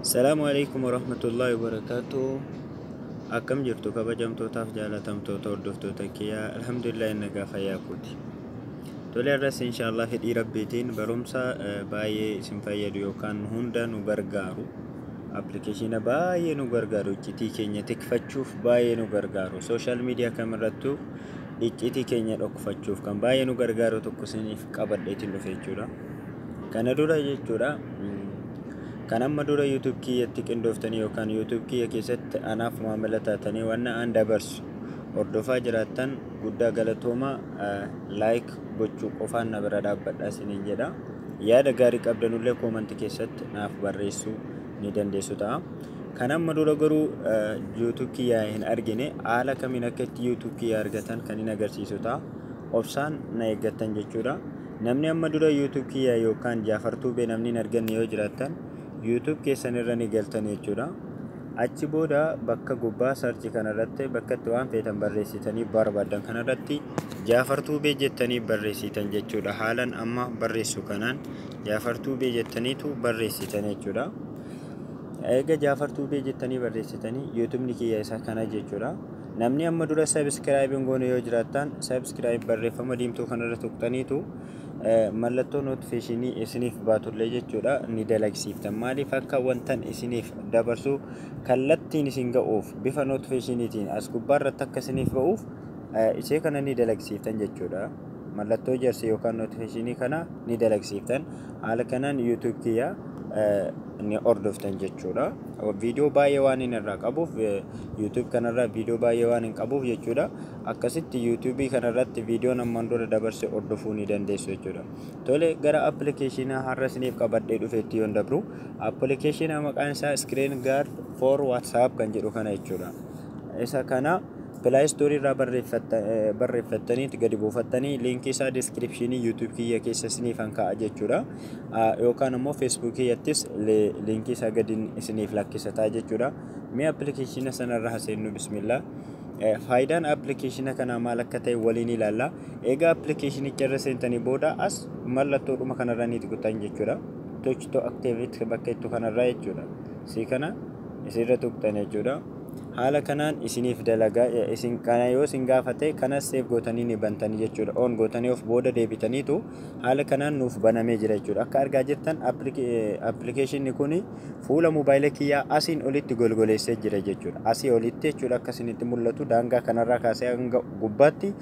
Salaamu alaikum warahmatullahi wabarakatuh. Akkam jirtu kabajamtootaaf jaalatamtoota hordoftoota kiyyaa? Alhamdulillah, nagaa fayyaa kooti. Tole, irras inshaallah fedhii Rabbiitiin barumsa baay'ee isin fayyadu yookaan hunda nu gargaaru, appilikeeshina baay'ee nu gargaaru, iccitii keenya tikfachuuf baay'ee nu gargaaru, social media kamirrattuu iccitii keenya dhokfachuuf kan baay'ee nu gargaaru tokko isiniif qabadheetiin dhufe jechuudha. Kana dura jechuudha, kan amma dura YouTube kiyyatti qindooftanii yookaan YouTube kiyya keessatti anaaf maamila taatanii wanna an dabarsu hordofaa jiraattan, guddaa galatooma. Like gochuu qofaan na bira dhaabbadhaa isiniin jedha. Yaada gaarii qabdanullee comment keessatti naaf barreessuu ni dandeessu ta'a. Kan amma dura garuu YouTube kiyyaa hin argine, haala kamiin akka itti YouTube kiyya argatan kan hin agarsiisu ta'a. Obsaan na eeggattan jechuudha. Namni amma dura YouTube kiyya yookaan Jaafar Tuubee namni hin arganne yoo jiraattan, YouTube keessan irra ni galtan jechuudha. Achi booda bakka gubbaa search kanarratti, bakka itti waan feetan barreessitanii barbaadan kanarratti, Jaafar Tuubee jettanii barreessitan jechuudha. Haalan amma barreessu kanaan Jaafar Tuubee jettaniitu barreessitan jechuudha. Eega Jaafar Tuubee jettanii barreessitanii, YouTubeni kiyya isa kana jechuudha. Namni amma dura subscribe hin goone yoo jiraattan, subscribe barreeffama diimtuu kanarra tuqxaniitu mallattoo notification isiniif baatullee jechuudha ni dalagsiiftan. Maaliif? Akka wantan isiniif dabarsu kallattiin isin ga'uuf, bifa notificationiitiin as gubbaarratti akka isiniif ba'uuf ishee kana ni dalagsiiftan jechuudha. Mallattoo jarsi yookaan notification kana ni dalagsiiftan. Haala kanaan YouTube kiyya ni hordoftan jechuudha. Viidiyoo baay'ee waan hin irraa qabuuf, YouTube kanarraa viidiyoo baay'ee waan hin qabuuf jechuudha. Akkasitti YouTube kanarratti viidiyoon ammaan dura dabarse hordofuu ni dandeessu jechuudha. Tole, gara appilikeeshinaa har'a isiniif qabadhee dhufeetti yoon dabru, appilikeeshina maqaan isaa Screen Guard for WhatsApp kan jedhu kana jechuudha. Isa kana Play Store irraa barreeffattanii gadi buufattanii, liinkii isaa description YouTube kiyya keessa isiniif kaa'a jechuudha. Yookaan immoo Facebook kiyyattis liinkii isaa gadi isiniif lakkisataa jechuudha. Mee appilikeeshina sanarra haseennu, bismillah. Faayidaan appilikeeshina kanaa maal akka ta'e waliin ilaalla. Egaa appilikeeshinicha irra seentanii booda as mallattoodhuma kanarra ni tuqxan jechuudha. Touch to activate bakka ittu kanarraa jechuudha. Sii kana isirra tuqxan jechuudha. Haala kanaan isiniif dalagaa. Isin kana yoo isin gaafate, kanas save gootanii ni bantanii jechuudha. On gootanii of booda deebitaniitu haala kanaan nuuf banamee jira jechuudha. Akka argaa jirtan appilikeeshinni kun fuula moobaayila kiyyaa asiin olitti golgoleessee jira jechuudha. Asii olitti jechuudha, akka isinitti mul'atu daangaa kanarraa kaasee hanga gubbaatti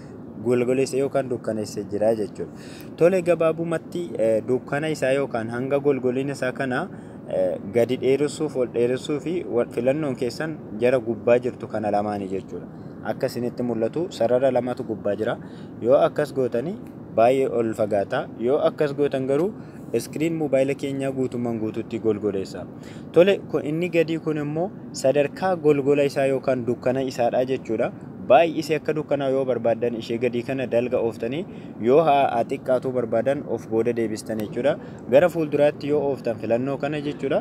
golgoleesse yookaan dukkaneessee jira jechuudha. Tole, gabaabumatti dukkana isaa yookaan hanga golgolina isaa kana gadi dheeressuuf, ol dheeressuu fi filannoon keessan jara gubbaa jirtu kana lamaanii jechuudha. Akka isinitti mul'atu sarara lamatu gubbaa jira. Yoo akkas gootanii baay'ee ol fagaata. Yoo akkas gootan garuu screen moobaayila keenyaa guutummaan guututti golgoleessa. Tole, inni gadii kun immoo sadarkaa golgola isaa yookaan dukkana isaadha jechuudha. Baay'isee akka dukkanaa yoo barbaaddan, ishee gadii kana dalga ooftanii, yoo haa xiqqaatuu barbaadan of booda deebistan jechuudha. Gara fuulduraatti yoo ooftan filannoo kana jechuudha,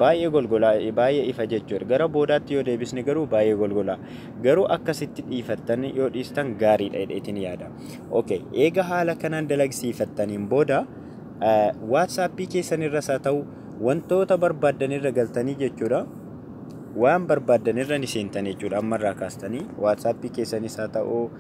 baay'ee golgolaa, baay'ee ifa jechuudha. Gara boodaatti yoo deebisne garuu baay'ee golgolaa. Garuu akkasitti dhiifattanii yoo dhiistan gaariidha jedheetiin yaada. Okay, eega haala kanaan dalagsiifattaniin booda WhatsAppii keessan irras haa ta'u wantoota barbaaddan irra galtanii jechuudha. Waan barbaaddan irra ni seentan jechuudha. Ammarraa kaastanii WhatsAppii keessanis haa ta'u,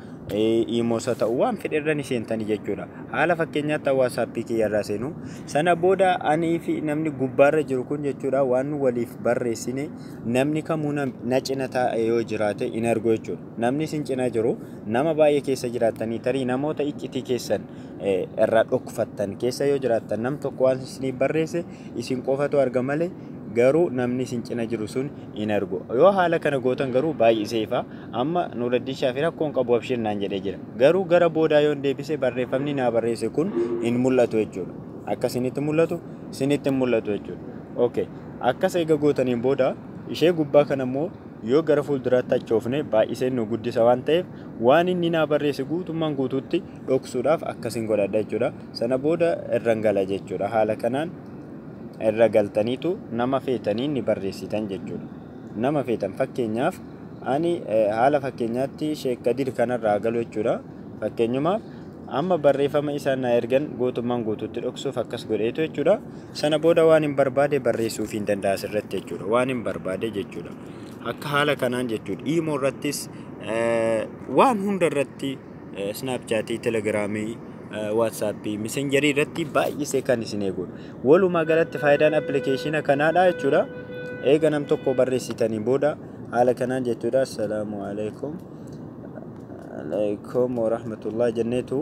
Imos haa ta'u, waan fedhe irra ni seentanii jechuudha. Haala fakkeenyaatti WhatsAppii kiyya irraa seenu. Sana booda anii fi namni gubbaarra jiru kun jechuudha, waan nu waliif barreessine namni kamuu na cina taa'e yoo jiraate hin argu jechuudha. Namni isin cina jiru, nama baay'ee keessa jiraattanii, tarii namoota iccitii keessan irraa dhokfattan keessa yoo jiraattan, nam tokko waan isiniif barreesse isin qofatu arga malee garuu namni isin cina jiru sun hin argu. Yoo haala kana gootan garuu baay'isee ifa. Amma Nuuraddin Shaafii rakkoon qabu, abshir naan jedhee jira. Garuu gara boodaa yoon deebise barreeffamni naa barreesse kun hin mul'atu jechuudha. Akka isinitti mul'atu isinitti hin mul'atu jechuudha. Okay. Akkas eega gootaniin booda ishee gubbaa kana immoo yoo gara fuulduraatti achoofne baay'isee nu guddisa waan ta'eef, waan inni naa barreesse guutummaan guutuutti dhoksuudhaaf akkasiin godhadha jechuudha. Sana booda irran gala jechuudha. Haala kanaan irra galtaniitu nama feetanii ni barreessitan jechuudha. Nama feetan, fakkeenyaaf ani haala fakkeenyaatti Sheek Kadir kanarraa galu jechuudha. Fakkeenyumaaf Amma barreeffama isaan na ergan guutummaan guutuutti dhoksuuf akkas godheetu jechuudha. Sana booda waan hin barbaade barreessuuf hin danda'a asirratti jechuudha. Waan hin barbaade jechuudha. Akka haala kanaan jechuudha. Imo irrattis, waan hunda irratti, Snapchatii, Telegramii, WhatsAppii, Messengerii irratti baay'isee kan isin eegudha. Walumaa galatti faayidaan appilikeeshina kanaadha jechuudha. Eega nam tokko barreessitanii booda haala kanaan jechuudha. Assalaamu alaikum. Alaikum wa rahmatullah jenneetu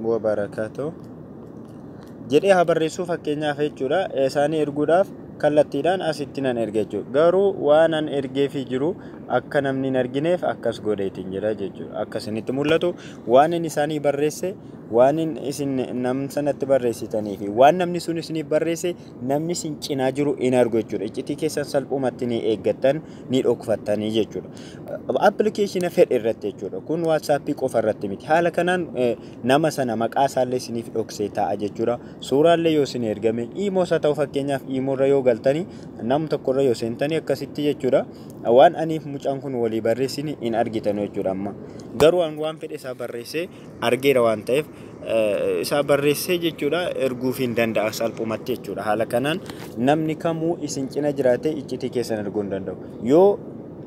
wa barakaatu jedhee haa barreessuu fakkeenyaaf jechuudha. Isaanii erguudhaaf kallattiidhaan asitti nan erga jechuudha. Garuu waan an ergeefii jiru akka namni hin argineef akkas godheetiin jira jechuudha. Akka isinitti mul'atu waan inni isaanii barreesse, waan isin nam sanatti barreessitanii fi waan namni sun isiniif barreesse namni isin cinaa jiru hin argu jechuudha. Iccitii keessan salphumatti ni eeggattan, ni dhokfattanii jechuudha. Appilikeeshina fedhe irratti jechuudha. Kun WhatsAppii qofa irratti miti. Haala kanaan nama sana maqaa isaallee isiniif dhoksee taa'a jechuudha. Suuraallee yoo isin ergame, Imoos haa ta'u, fakkeenyaaf Imoorra yoo galtanii nam tokkorra yoo seentanii akkasitti jechuudha. Waan aniif mucaan kun walii barreessini hin argitan jechuudha amma. Garuu an waan fedhe isaa barreessee argeera waan ta'eef isaa barreessee jechuudha erguuf hin danda'a salphumatti jechuudha. Haala kanaan namni kamuu isin cina jiraate iccitii keessan erguu hin danda'u. Yoo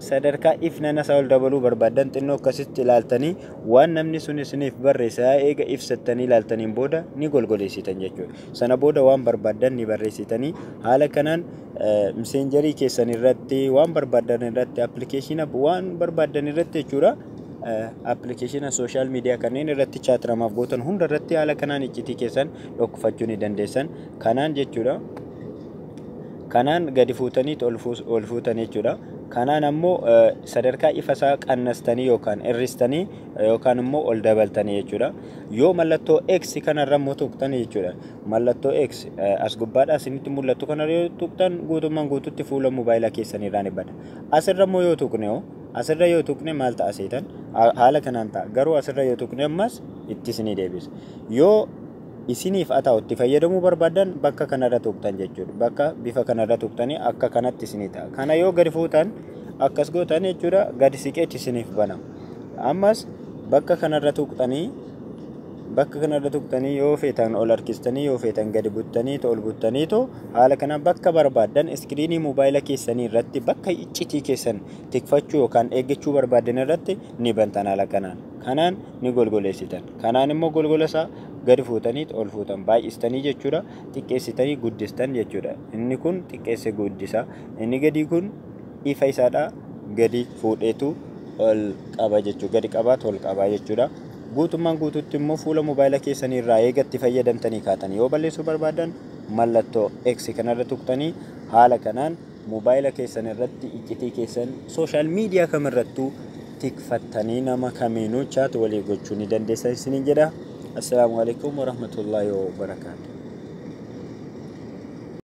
sadarkaa ifnana isaa ol dabaluu barbaaddan, xinnoo akkasitti ilaaltanii waan namni sun isiniif barreesse eega ibsattanii ilaaltaniin booda ni golgoleessitan jechuudha. Sana booda waan barbaaddan ni barreessitanii haala kanaan Messengerii keessan irratti, waan barbaaddan irratti, appilikeeshina waan barbaaddan irratti jechuudha. Appilikeeshina social media kanneen irratti chat namaaf gootan hunda irratti haala kanaan iccitii keessan dhokfachuu ni dandeessan. Kanaan jechuudha. Kanaan gadi fuutanii ol fuutan jechuudha. Kanaan ammoo sadarkaa ifa isaa qannastanii yookaan hir'istanii yookaan immoo ol dabaltanii jechuudha. Yoo mallattoo X kanarra immoo tuqxan jechuudha. Mallattoo X as gubbaadhaa isinitti mul'atu kanarra yoo tuqxan guutummaan guututti fuula mobaayilaa keessanii irraa ni bada. Asirra immoo yoo tuqne hoo, asirra yoo tuqne maal ta'a seetan? Haala kanaan ta'a. Garuu asirra yoo tuqne ammas itti isinii deebisa. Yoo isiniif haa ta'u itti fayyadamuu barbaadan bakka kanarra tuqxan jechuudha. Bakka bifa kanarra tuqxanii akka kanatti isinii ta'a. Kana yoo gadi fuutan, akkas gootan jechuudha, gadi siqeetti isiniif banama. Ammas bakka kanarra tuqxanii yoo feetan ol harkistanii, yoo feetan gadi buttanii ol buttaniitu haala kanaan bakka barbaaddan iskiriinii moobaayila keessanii irratti bakka iccitii keessan tikfachuu yookaan eeggachuu barbaaddan irratti ni bantan haala kanaan. Kanaan ni golgoleessitan. Kanaan immoo golgola isaa gadi fuutanii ol fuutan, baay'istanii jechuudha, xiqqeessitanii guddistan jechuudha. Inni kun xiqqeesse guddisa. Inni gadii kun ifa isaadha gadi fuudheetu ol qaba jechuudha. Gadi qabaatu ol qabaa jechuudha. Guutummaan guutuutti immoo fuula moobaayila keessanii irraa eegatti fayyadamtanii kaatan yoo balleessuu barbaadan mallattoo X kanarra tuqxanii haala kanaan moobaayila keessan irratti iccitii keessan social media kamirrattuu tikfattanii nama kamiinuu chat walii gochuu ni dandeessan isiniin jedha. Assalaamu alaikum warahmatullaahi wabarakaatu.